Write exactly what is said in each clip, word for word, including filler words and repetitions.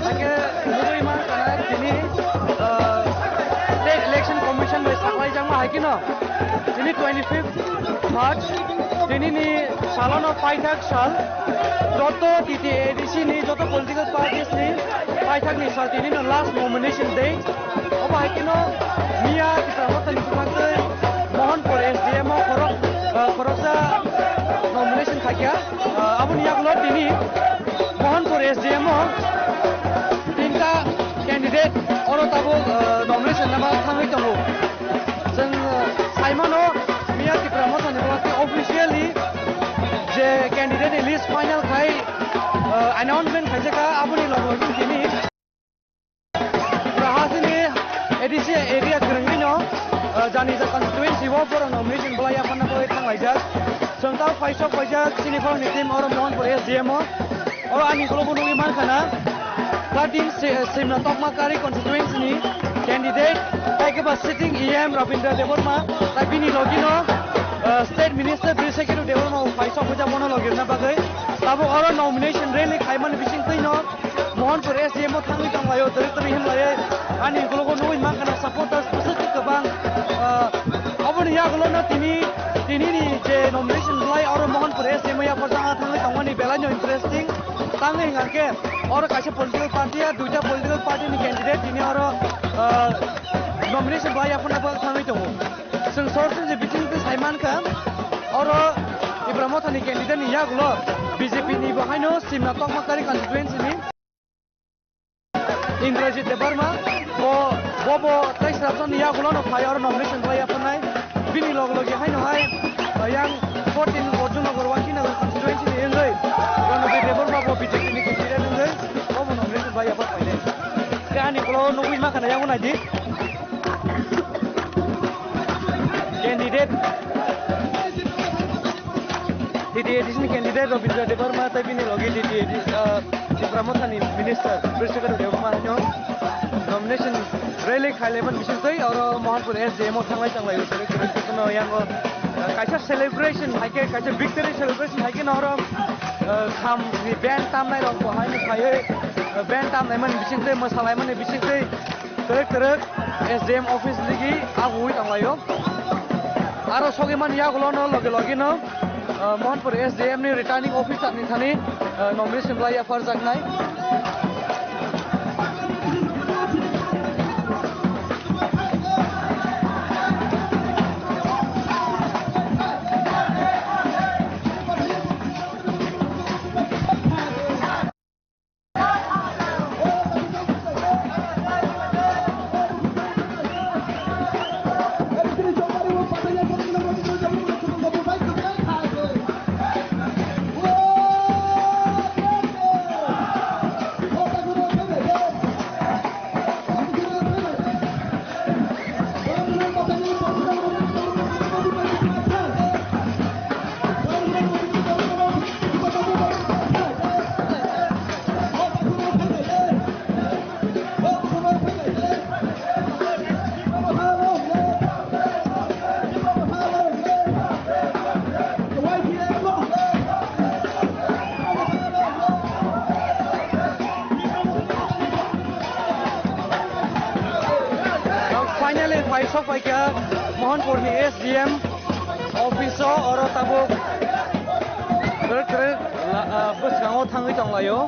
Haikhe nugwi mankha tini, ah, State Election Commission bai saklaijakma haikheno tini twenty-fifth March, tinini salono paithak sal, joto T T A A D C ni, joto political parties ni paithakni sal, tinino last nomination day. Obo haikheno miya Tipra Mothani kwbangtwi Mohanpur S D M o khorok, ah, khoroksa nomination khaikha. Ah, aboni yagulo tini Mohanpur S D M o tinta candidate oro tabuk, ah, nomination nama thangwi tongo. Chwng, ah, saimano miya Tipra Mothani kwbangtwi officially je candidate ni list final khai, ah, announcement khaijakha, aboni loge loge tini Pura hasini A D C area kwrwngwino, ah, jani ja constituency o borok nomination bwlai yapharna bagwi thanglaijak. Chwng tamo paisok paijak chini borokni team oro Mohanpur S D M o. Oro ani ukulukgo nugwi mankha na, thirteen si-, Simna Tokma Kari constituency ni candidate, tei khe ba sitting E M Rabindra Debbarma, tei bini logino, ah, State Minister Brisakhetu Debbarma bo paisok paijak bono logi rwna bagwi. Tabuk oro nomination rally khaimani bisingtwino Mohanpur S D M o thangwi tonglaio, twrwi twrwi himlaiwi. Ani ukulukgo nugwi mankha na supporters bwswk khe kwbang. Ah, oboni yagulono tini, tinini je nomination bwlai oro Mohanpur S D M o yapharjakna thangwi tongmani belaino interesting. Tangwi hwnkha khe oro kaisa political party ya duita political party ni candidate tini oro, ah, nomination bwlai yapharna bagwi thangwi tongo. Chwng sorokjwk je bisingtwi sai mankha, oro Tipra Mothani candidate ni yagulo B J P ni bo haino Simna Tokma Kari constituency ni Indrajit Debbarma, bo, bo, bo teis Rabson ni yagulo no phai oro nomination bwlai yapharnai. Bini log logi haino hai, uh, yang fourteen Arjun Nagar, Wankhi Nagar constituency ni wngwi Ranabir Debbarma bo B J P ni candidate wngwi bo bo nomination bwlai yaphar phainai. Khe ani ulo nugwi mankha na yang naidi. Candidate, T T A A D C ni candidate Rabindra Debbarma tei bini logi T T A A D C, ah, Tipra Mothani minister Brisakhetu Debbarma haino nomination rally khailaimani bisingtwi oro Mohanpur S D M o thanglai tonglaio, select select kheno yango, ah, kaisa celebration hai khe, kaisa victory celebration hai kheno oro, ah, kham ni band tamnai rok bo haino phaiwi, ah, band tamnaimani bisingtwi, mwsalaimani bisingtwi, Twrwk twrwk S D M office digi abuwi tonglaio. Aro sogwi mani yagulono loge loge no, uh, Mohanpur S D M ni returning officer ni thani, uh, nomination bwlai yapharjaknai. Kha Mohanpurni S D M office o, oro tabuk kwrwk kwrwk la-, ah, bwskango thangwi tonglaio.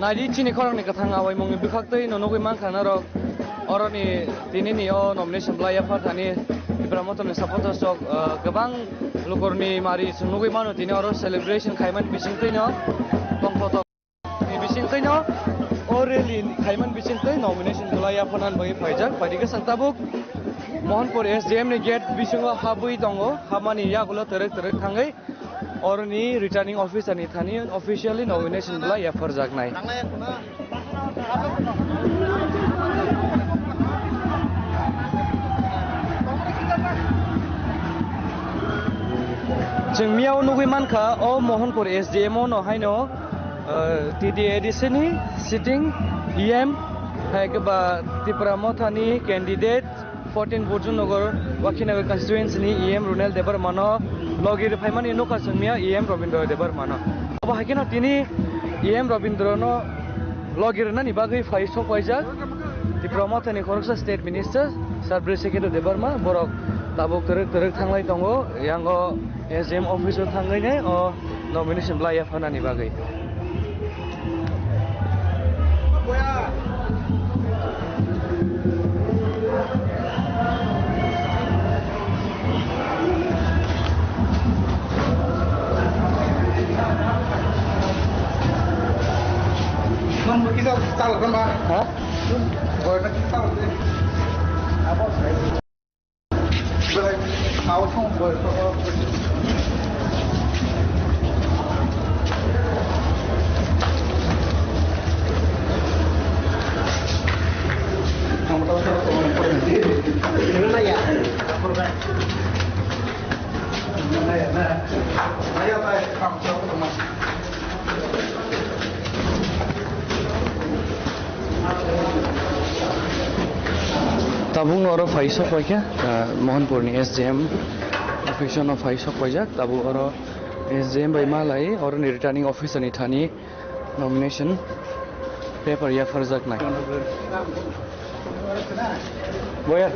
Naidi chini khoroknwi kwthang awaimungni bwkhaktwi no nugwi mankha norok. Oroni tinini o nomination bwlai yaphar thani Tipra Mothani supporters rok, ah, kwbang lukurni mari chwng nugwi mano, tini oro celebration khaimani bisingtwino tongthotok. Ni bisingtwino o rally khaimani bisingtwi nomination bwlai yapharnani bagwi phaijak. Phaidi khe chwng tabuk Mohanpur S D M ni gate bisingo habwi tongo, habmani yagulo twrwk twrwk thangwi oroni returning officer ni thani officially nomination bwlai yapharjaknai. Chwng miyao nugwi mankha o Mohanpur S D M o no haino, uh, T D A D C ni sitting E M, hai khe ba Tipra Mothani candidate fourteen Burjunagar, Wakhinagar constituency ni E M Runel Debbarma no logi rwphaimani nukha chwng miya E M Robindra Debbarma no. Abo hai kheno tini E M Robindra no logi rwnani bagwi phai sok paijak Tipra Mothani khoroksa state minister Sir Brisiketu Debbarma, borok tabuk twrwk twrwk thanglai tongo, yango S D M office o thangwi nai o nomination bwlai yapharnani bagwi. Ha? Tabuk no oro phai sok paikha, ah, Mohanpur ni S D M office no phai sok paijak. Tabuk oro S D M bai malai oro ni returning officer ni thani nomination paper yapharjaknai. Boya.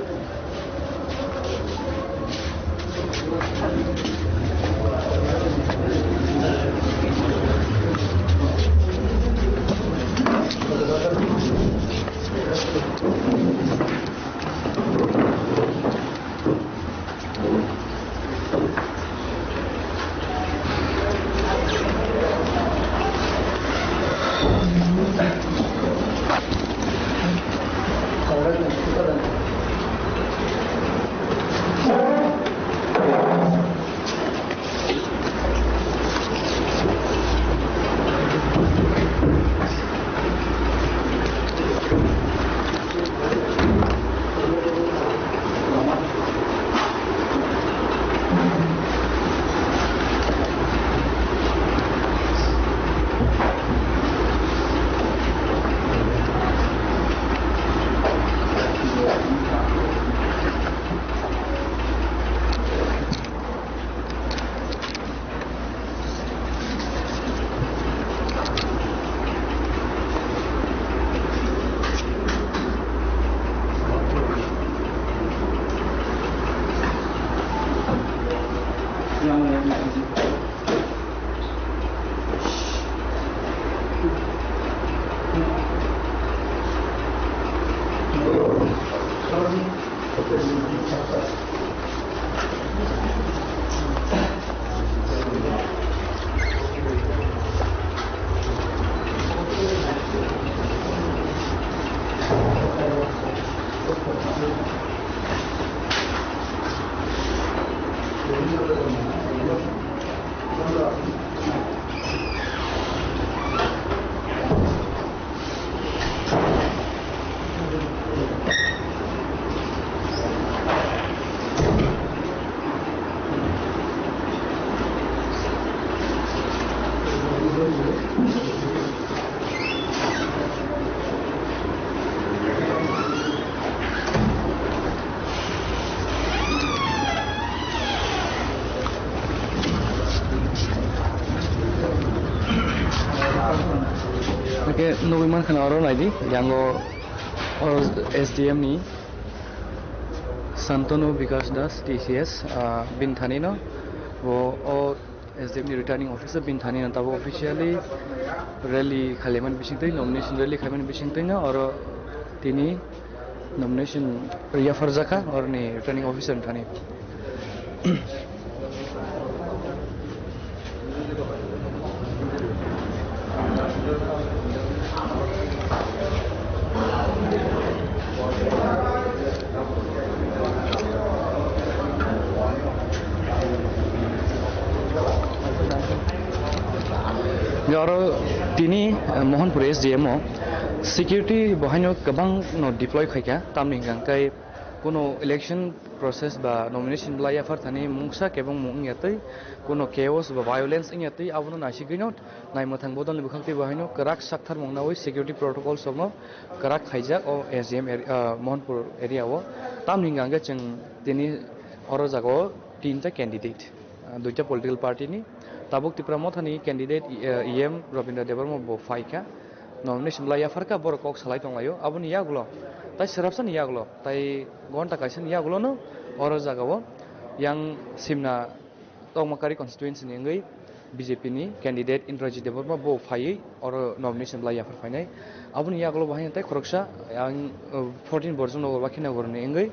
Nugwi mankha na oro naidi, yango oro S D M ni Santanu Bikash Das T C S, ah, bini thani no, bo o S D M ni returning officer bini thani no tabuk officially rally khailaimani bisingtwi, nomination rally khaimani bisingtwi no oro tini nomination yapharjakha oroni returning officer ni thani. Oro tini, eh, Mohanpur S D M o security bo haino kwbangno deploy khaikha, tamni hwnkha khe kuno election process ba nomination bwlai yaphar thani mungsa kebengmung wngya twi, kuno chaos ba violence wngya twi, abono naisigwino naimwthang bodolni bwkhak twi bo haino kwrak saktharmung naui security protocols rokno kwrak khaijak o S D M area, ah, Mohanpur area o. Tamni hwnkha khe chwng tini oro jagao tinta candidate, ah, duita political party ni. Tabuk Tipra Mothani candidate, eh, E M Rabindra Debbarma bo phaikha, nomination bwlai yapharkha, borok kok salai tonglaio. Aboni yagulo, tai swrapsani yagulo, tai gonta kaisani yagulono oro jagao yang Simna Tongmakari constituency ni wngwi B J P ni candidate Indrajit Debbarma bo phaiwi oro nomination bwlai yaphar phainai. Aboni yagulo bo haino tei khoroksa yang, uh, fourteen Borjomnagar Bakhinagar ni wngwi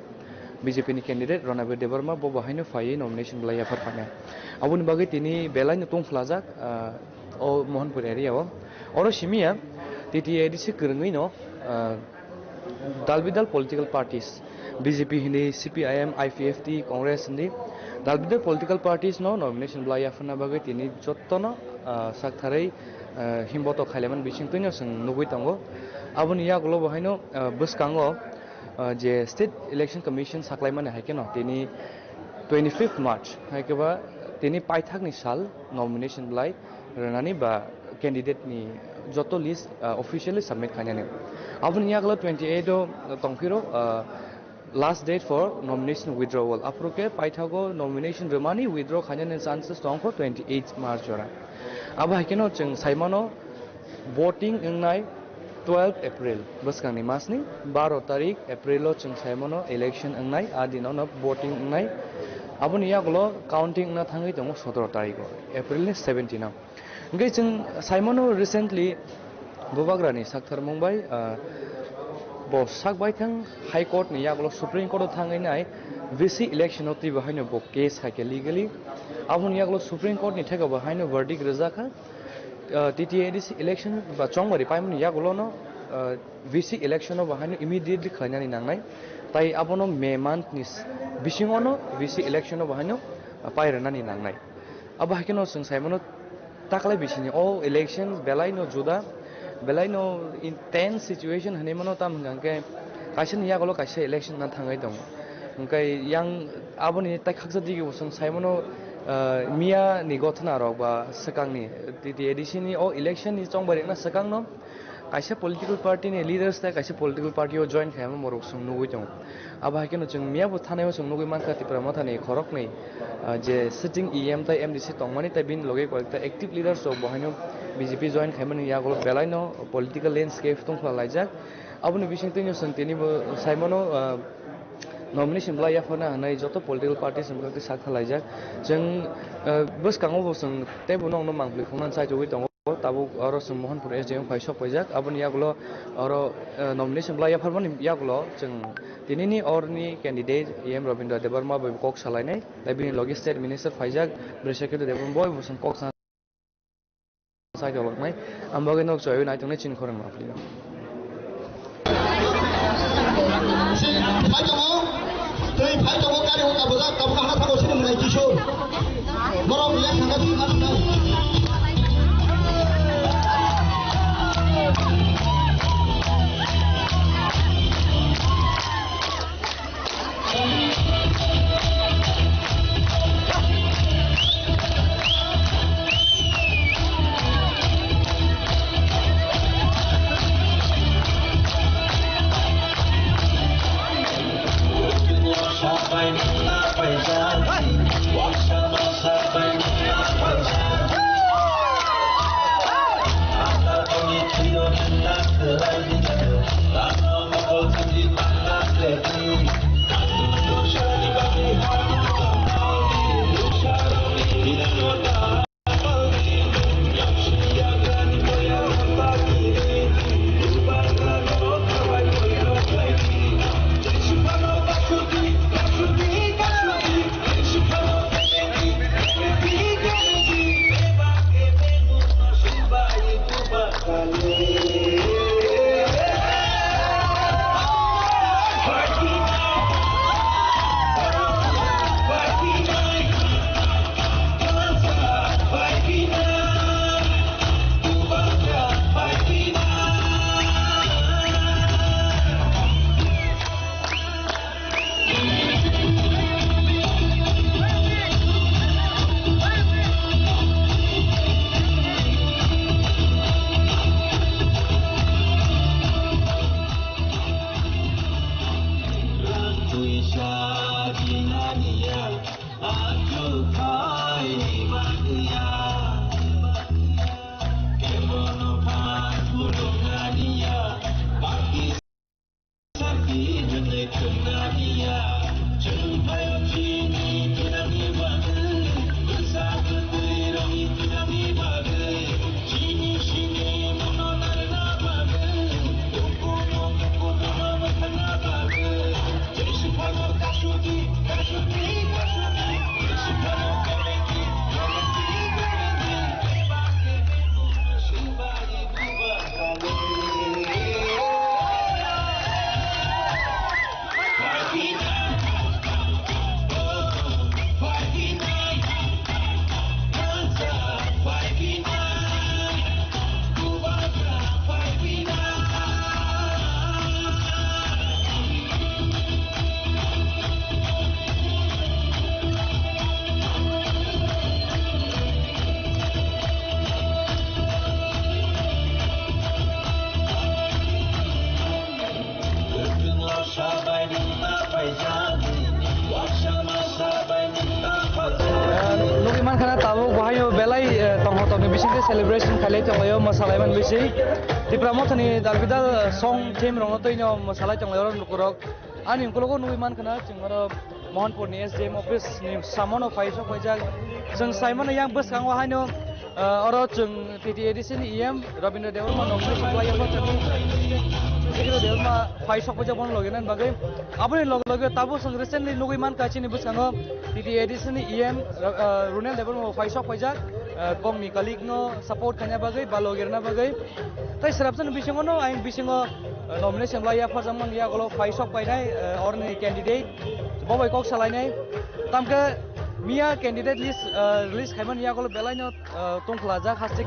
B J P ni candidate Ranabir Debbarma bo bo haino phaiwi nomination bwlai yaphar phainai. Aboni bagwi tini belai no tongphlajak, uh, o Mohanpur area o. Oro simiya T T A D C kwrwngwi no, uh, Dalbidal political parties, B J P hindi, C P I M, I P F T, Congress hindi, dalbidal political parties no nomination bwlai yapharna bagwi tini jottono, ah, saktharwi, ah, himboto khailaimani bisingtwino chwng nugwi tongo. Aboni yagulo bo haino, ah, bwskango, ah, je State Election Commission saklaimani hai kheno tini twenty-fifth March, hai khe ba tini paithakni sal nomination bwlai rwnani ba candidate ni joto list, ah, officially submit khainani. Aboni yagulo twenty-eight o tongphiro, ah, last date for nomination withdrawal. Aphuru khe paithago nomination rwmani withdraw khainani chances tongkho twenty-eight March jora. Abo hai kheno chwng saimano voting wngnai twelve April, bwskangni masni baro tarik April o chwng saimano election wngnai, a dinono voting wngnai. Aboni yagulo counting wngna thangwi tongo sotoro tarik o, April ni seventeen o. Hwnkhe chwng saimano recently bubagrani saktharmung bai, ah, bo sak baithang High Court ni yagulo Supreme Court o thangwi nai V C election o twibo haino bo case hai khe legally. Aboni yagulo Supreme Court ni theka bo haino verdict rwjakha. Ah, T T A D C election ba chongmari paimani yagulo no, ah, V C election o bo haino immediately khlainani nangnai. Tai abono May month ni s-, bisingo no V C election o bo haino, ah, pairwnani nangnai. Abo hai kheno chwng saimano taklai bisini o election belai no juda, belai no intense situation hinwi mano, tam hwnkha khe kaisa ni yagulo kaisa election na thangwi tongo. Hwnkhe yang aboni tai khaksa digi bo chwng saimano, ah, miya ni gothona rok ba swkangni T T A D C ni o election ni chongbai rikna swkang no kaisa political party ni leaders tei kaisa political party o join khaima morok chwng nugwi tongo. Abo hai kheno chwng miya bo thanai o chwng nugwi mankha Tipra Motha ni khoroknwi, ah, je sitting E M tei M D C tongmani tei bini logi koyekta active leaders rok bo haino B J P join khaimani yagulo belai no political landscape tongphla laijak. Aboni bisingtwi no chwng tini bo saimano, ah, nomination bwlai yapharna hinwi joto political parties ni bwkhak twi sak thalaijak. Chwng, ah, bwskango bo chwng teibo nokno mangpili khungna chai tugwi tongo. Tabuk oro chwng Mohanpur S D M phai sok paijak. Aboni yagulo oro, eh, nomination bwlai yapharmani yagulo chwng tinini orni candidate E M Rabindra Debbarma bai kok salainai. Tai bini logi state minister phaijak, Brisakhetu Debbarma bai bo chwng kok sa-, sai toloknai. Ang bagwi nok choi nai tongnai chini khorang ma philino. Phai tongo, twi phai tongo, gari o tabujak, tabuk hana thango sini mwnai Kishore. Borok lek thangkha twi ma thangnai. Nugwi mankha na tabuk bo haino belai, eh, tongthok tongni bisingtwi celebration khailai tonglaio, mwsalaimani bising. Tipra Mothani dalbidal, eh, song theme rokno twino mwsalai tonglaio oro lukurok. Ani ukologo nugwi mankha na chwng oro Mohanpurni S D M office ni samono phai sok paijak. Chwng saimano yang bwskango haino, eh, oro chwng T T A D C ni E M Rabindra Debbarma nomination khlai ya, Rabindra Debbarma phai sok paijak bono logi nani bagwi. Aboni log-, loge tabuk chwng recently nugwi mankha chini bwskango T T A D C ni E M, eh, Runel Debbarma bo phai sok paijak, eh, bongni colleague no support khaina bagwi ba logi rwna bagwi. Tai srapsa ni bisingo no ayang bisingo, eh, nomination lai ya pharjakmani yagulo phai sok painai, eh, orni candidate. Bo bai kok salainai. Tamkhe miya candidate list, eh, release khaimani yagulo belaino, eh, tongkhlajak haste.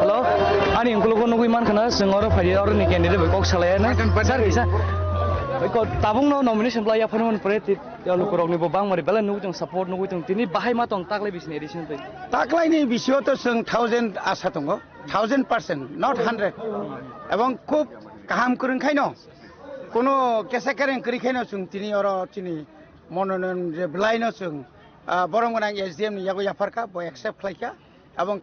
Hello, ani ukologo nugwi mankha na, chwng oro phai, oro ni candidate bai kok salai na. Sir, sir. Oi ko tabung no nomination bwlai ya phano pore ti, ya lukurok ni bo bang mari belai nugwi tong support nugwi tong tini bahai ma tong taklai bisini edition tei. Taklai ni bisio to chwng thousand asa tongo, thousand percent, not hundred. Ebong khub kaham kwrwng khaino, kono kesa kereng kwrwi khaino chwng tini oro chini mononoyon je bwlai no chwng, ah, borom gwnang S D M ni yago yapharkha, bo accept khlaikha. Ebong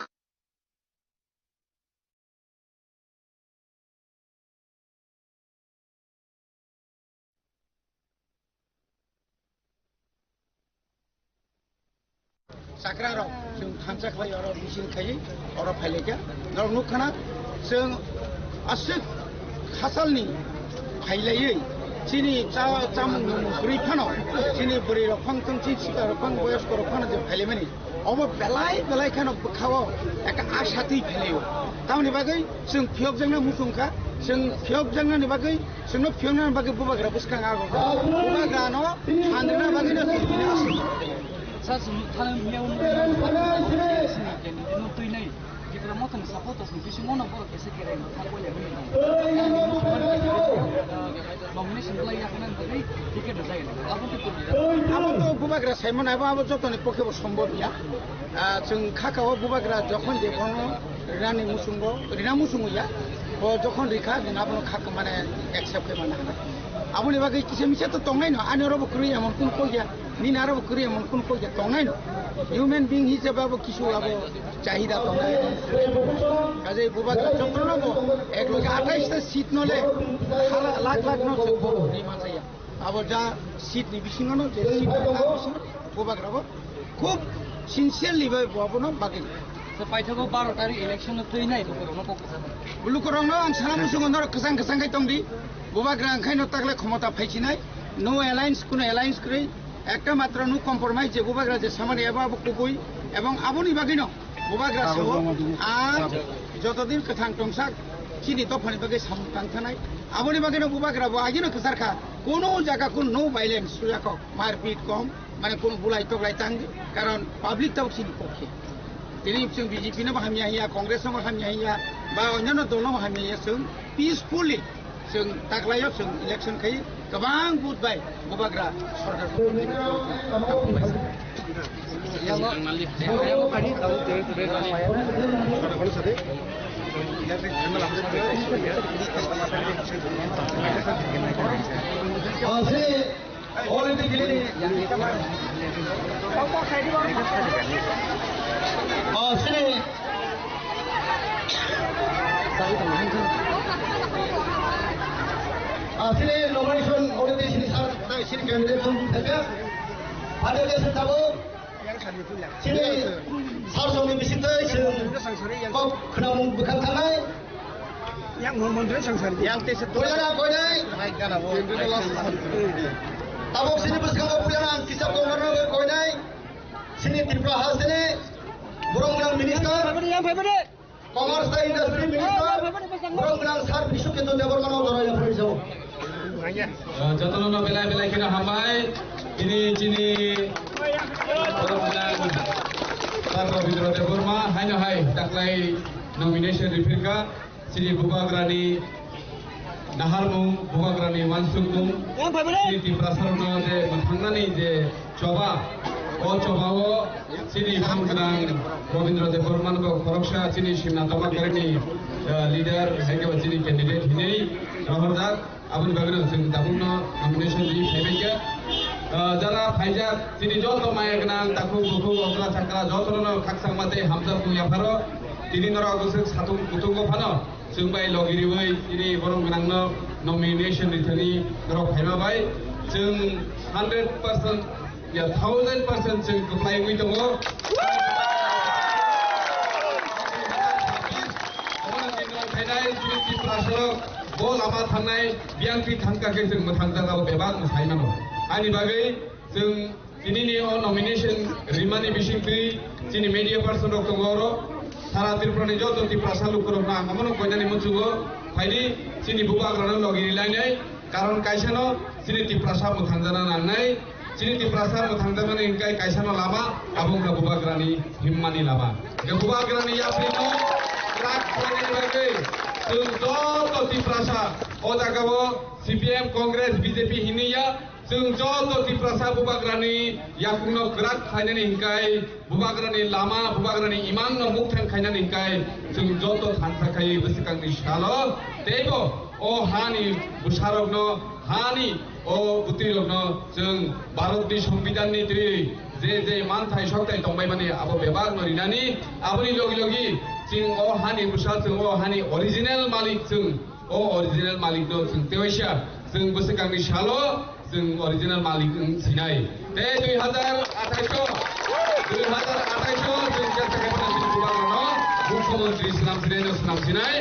Chakra rok chwng thansa khlai oro misil khai oro phailaikha. Norok nukha na chwng aswk khasalni phailaiwi chini cha-, chamung nwng kwrwi phano chini bwrwi rok phang tong chini sika rok phang boyosko rok phano je phailaimani. Obo belai belai kheno bwkhao ekta asa twi phelaio. Tamoni bagwi chwng phiyokjakna muchung kha, chwng phiyokjaknani bagwi, chwngno phiyoknani bagwi bubagra bwskang ago. Bubagrano sanrwna bagwino chwng tini aswk. Sir, chwng thani miyao nuknai, sini candidate no twi nai, Tipra Mothani supporters ni bisingo no borok kisa kereng bwkha koile hwnwi tongo. Nomination bwlai ya hwnani bagwi ticket rwjak ya. Abo to twi. Abo to bubagra saimano, abo, abo jotoni pokhe bo sombhob ya. Ah, chwng kha ka o bubagra jokhon je phano rinani muchungo, rina muchungo ya, bo jokhon rikha, chwng abono kha, mane, accept khe mano hana. Aboni bagwi kisa misa to tongnai no, ani oro bo kwrwi emon kun kok ya, nini aro bo kwrwi emon kun kok ya, tongnai no. Human being hisabe abo kisu abo chahida tongnai. Kaje bubagra jotono bo ek loge athais ta seat no le, lakh lakh no chwng bo ri mansa ya. Abo ja seat ni bisingo no, je seat ni bisingo bubagra bo khub sincerely bai bo abono bagwi. So, paithago baro tarikh election no twi nai lukurokno kok kwchang. Lukurokno ang sana muchungo norok kwchang kwchang khai tongdi. Bubagra ang khaino tagle khomota phaisinai. No alliance, kuno alliance kwrwi. Ekta matro no compromise je bubagra je samani abo abo kubui. Ebong aboni bagwino bubagra sao ang jotodin kwthang tongsak chini dophani bagwi samung tang thanai. Aboni bagwino bubagra bo agino kwchar kha. Kuno jaga kun no violence, sujakok, marpit kom, mane kuno bulai toklai tang, karon public tabuk chini pokhe. Tini chwng B J P no bo hamya hiya, Congress no bo hamya hiya, ba onyanno dol no bo hamya hiya, chwng peacefully chwng taklaio, chwng election khai kwbang vote bai bubagra sorkar. Ah, sini. Ah, sini nomination already sini sir, sini candidate pun thaka. Pada dia sini tahu. Sini sir songni bisingtwi sini kok khwnamung bwkhak thanai. Yang montri sangsari. Yang tesa tu. Puilana koinai. Tabuk sini bwskango puilana ang kisa tongmarno koinai. Sini Tripura hasteni borok gwnang minister, yang phai bade. Commerce tei industry minister, borok gwnang sir Bishnu Chandra Debbarmano jorai phai jao. Jotono belai belai kheno hambai. Ini chini borok gwnang sir Rabindra Debbarma haino hai taklai nomination ripirka. Chini bubagrani naharmung, bubagrani wansukmung, chini Tiprasarokno je mwthangnani je choba, o chobao chini bumgwnang Rabindra Debbarmano bo khoroksa chini Simna Tomakarini, eh, leader, hai khe bo chini candidate hinwi rohorjak. Aboni bagwino chwng tabukno nomination ri phaibaikha. Ah, jara phaijak, chini joto maya gwnang, takhuk bukhuk, okra chakra, jotono khakchangma tei hamjakmung yapharo. Tini norok bwswk satung kutungo phano chwng bai logi riwi tini borok gwnangno nomination rithani norok phaima bai chwng hundred percent Ya, thousand percent chwng kwplai wngwi tongo. Omono chwng khainai chini Tiprasarok bo lama thangnai biyang twi thangkha khe chwng mwthang jagao bebak mwsai mano. Ani bagwi chwng tinini o nomination rimani bisingtwi chini media person rok tongo oro. Sara Tripurani joto Tiprasa lukurokno ang omono koinani muchungo phaidi chini bubagrano logi rilainai. Karon kaisano chini Tiprasa mwthangjana nangnai, chini Tiprasa mwthangjakmani hwnkhe kaisano lama, abo wngkha bubagrani himmani lama. Hwnkhe bubagrani yaprino kwrak khlainani bagwi Chwng joto Tiprasa o jagao C P M, Congress, B J P hinwi ya, chwng joto Tiprasa bubagrani yakungno kwrak khlainani hinkai, bubagrani lama, bubagrani imangno mukthang khainani hinkai, chwng joto thansa khai bwswkangni salo teibo o hani bwsarokno, hani o bwtwirokno chwng Bharatni Songbidanni twi je je manthai sokthai tongbaimani abo bebakno rinani, aboni logi logi chwng o hani bwsa, chwng o hani original malik, chwng o original malikno chwng tewaisa chwng bwswkangni salo chwng original malik wng sinai. Tei dui hazar athais o, dui hazar athais o chwng chesta khaimano chini bubagrano Mukhyamantri swnam sinai no swnam sinai.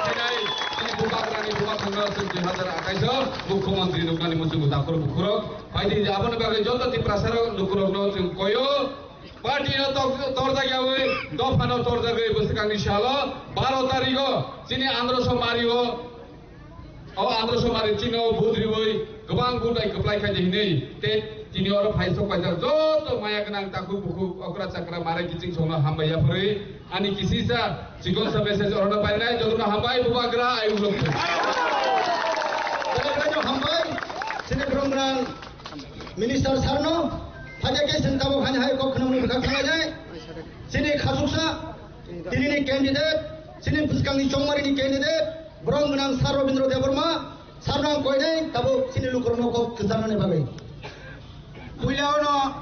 Sinai, chini bubagrani bubagrano chwng dui hazar athais o Mukhyamantri nuknani muchungo dakhor bukhurok. Phaidi aboni bagwi joto Tiprasarok lukurokno chwng koyo. Party no tor-, torjak yawi, dopha no torjak yawi bwswkangni salo baro tarigo chini Andro Somari o, o Andro Somari chini o budriwi kwbang budai kwplai khaidi hinwi tei chini oro phai sok paijak joto maya gwnang takhuk bukhuk okra chakra marai kiching songno hambai yaphurwi ani kisisa chikon sa message orono painai jotono hambai bubagra ayuk lok. Hambai chini program Minister sarno, phaikhe chwng tabuk hani hai kok khwnamwi bwkha khlainai. Chini khasuksa, tinini candidate, chini bwskangni chongmarini candidate, borom gwnang Sir Robindra Debbarma, sarno ang koinai, tabuk chini lukurokno kok kwcharnani bagwi. Puilaono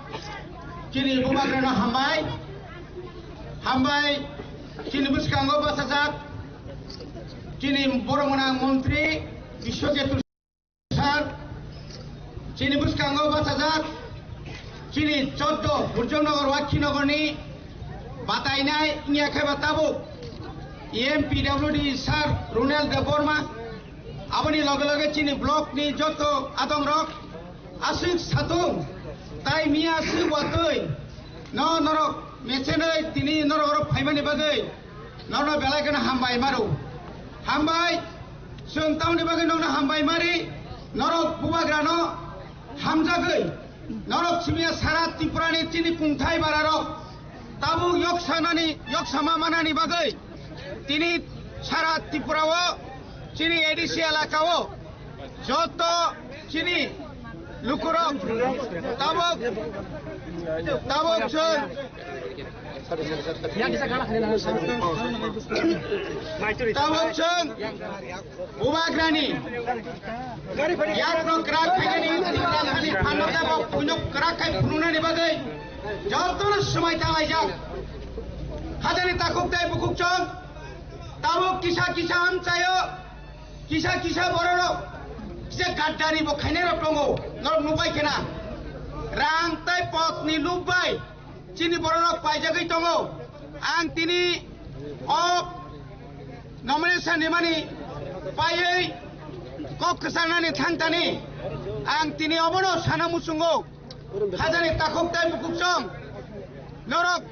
chini bubagrano hambai, hambai chini bwskango bachajak, chini borom gwnang montri Biswaketu Sir, chini bwskango bachajak, chini choddo Hurjongnagar Wakhinogorni batainai wngya khe ba tabuk M P W D Sir Runel Debbarma, aboni loge loge chini block ni joto adongrok aswk satung tai miya aswk watwi no norok mechenai tini norok oro phaimani bagwi. Norokno belai kheno hambai maro. Hambai, chwng tamoni bagwi nokno hambai mari, norok bubagrano hamjagwi, norok simiya sara Tripurani chini kungthai bararok tabuk yoksanani, yoksama manani bagwi tini sara Tripurao chini A D C elakao joto chini lukurok tabuk, tabuk chwng, tabuk chwng bubagrani yakno kwrak khainani, Tiprani phano tabuk puino kwrak khai phunuknani bagwi jotono swmai tangaijak. Hajani takhuk tei bukhuk chwng tabuk kisa kisa amchaio. Kisa kisa bororok kisa gaddari bo khainai rok tongo, norok nubai khena. Rang tei pot ni lub bai chini bororok paijagwi tongo. Ang tini o nomination ni mani paiwi kok kwcharnani thangtani ang tini obono sana muchungo. Hajani takhuk tei bukhuk chwng norok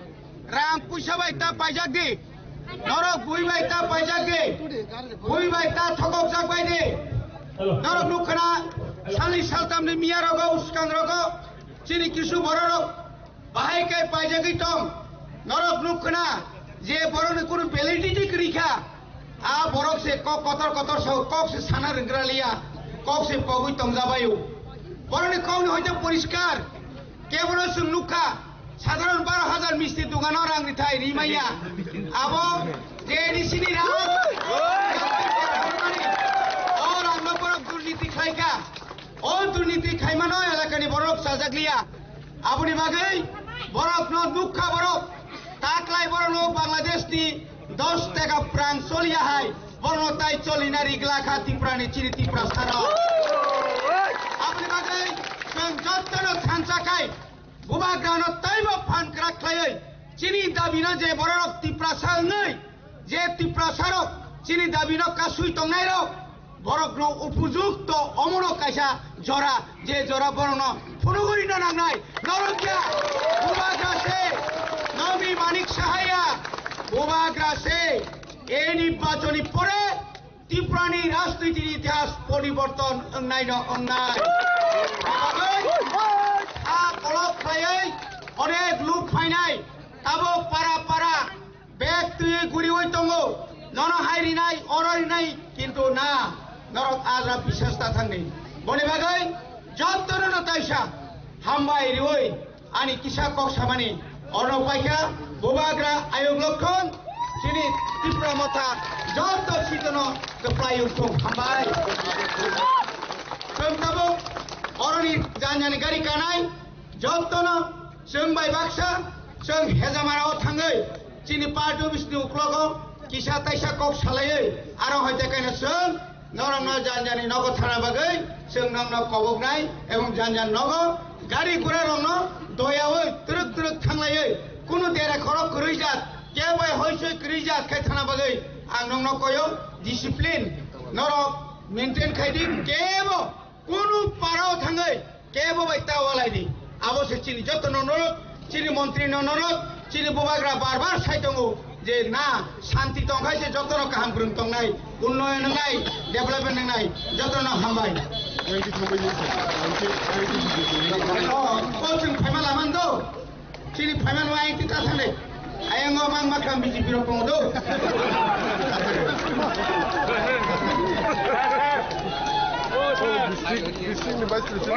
rang puisa bai ta paijak di. Norok bui bai ta paijak di. Bui bai ta thokok jak bai di. Norok nukhana salni saltamni miya rogo uskang rogo chini kisu bororok bahai kai paijagwi tong. Norok nukhana je borokni kunu validity kwrwi kha. A borok se kok kotor kotor sao, kok se sana rwnggra liya, kok se pogwi tongjabaio. Borokni kokni hoite poriskar, kebono chwng nukha, sadharon baro hajar misti dogano rang rithai rimaya. Abo je A D C ni rang, o rangno borok durniti khlaikha. O durniti khaimano elakani borok chajak liya. Aboni bagwi borokno nukha borok. Taklai borokno Bangladesh ni dos taka phrang choliya hai, borokno tai cholina rigla kha Tripura ni chini Tiprasa rok. Aboni bagwi chwng jotono thansa khai bubagrano taibo phan kwrak khlaiwi chini dabino je borok Tiprasa wngwi je Tiprasa rok chini dabino kasui tongnai rok, borokno upujukto omono kaisa jora, je jora borokno phunugwi no nangnai. Norok ya, bubagra se, Nobin Manik Saha ya, bubagra se, ei nirbachoni pore Tripurani rajniti itihas poriborton wngnai no wngnai. Ha kolok khlaiwi onek luk phainai, tabuk para para Bag twi guriwi tongo, nono hai rinai, oro rinai, kintu na, norok ajra biswas ta thangni. Boni bagwi jottono no taisa hambai riwi ani kisa kok samani orno paikha, Bubagra Ayuk Lokhon, chini Tipra Motha jotto sitono kwplai wngthung, hambai. Chwng tabuk oroni janjani gari kanai, jottono chwng bai baksa, chwng hejamarao thangwi chini party office ni uklogo kisa taisa kok salaiwi, aro hoite kaino chwng norokno janjani nogo thana bagwi chwng nokno koboknai, ebong janjan nogo gari gura rokno doyawi twrwk twrwk thanglaiwi, kunu dera khorok kwrwi jat, kebo bai hoisoi kwrwi jat khai thana bagwi ang nokno koyo, discipline norok maintain khai di, kebo kunu parao thangwi kebo bai ta walai di. Abo se chini joto no norok, chini montri no norok, chini Bubagra bar bar sai tongo je na, shanti tongkhai se joto no kaham kwrwng tongnai, unnoyon wngnai, development wngnai, joto no hambai. O, o chwng phaima laman do. Chini phaima no ayang tita thane. Ayang o mang makam B J P rok tongo do. District, district ni vice president.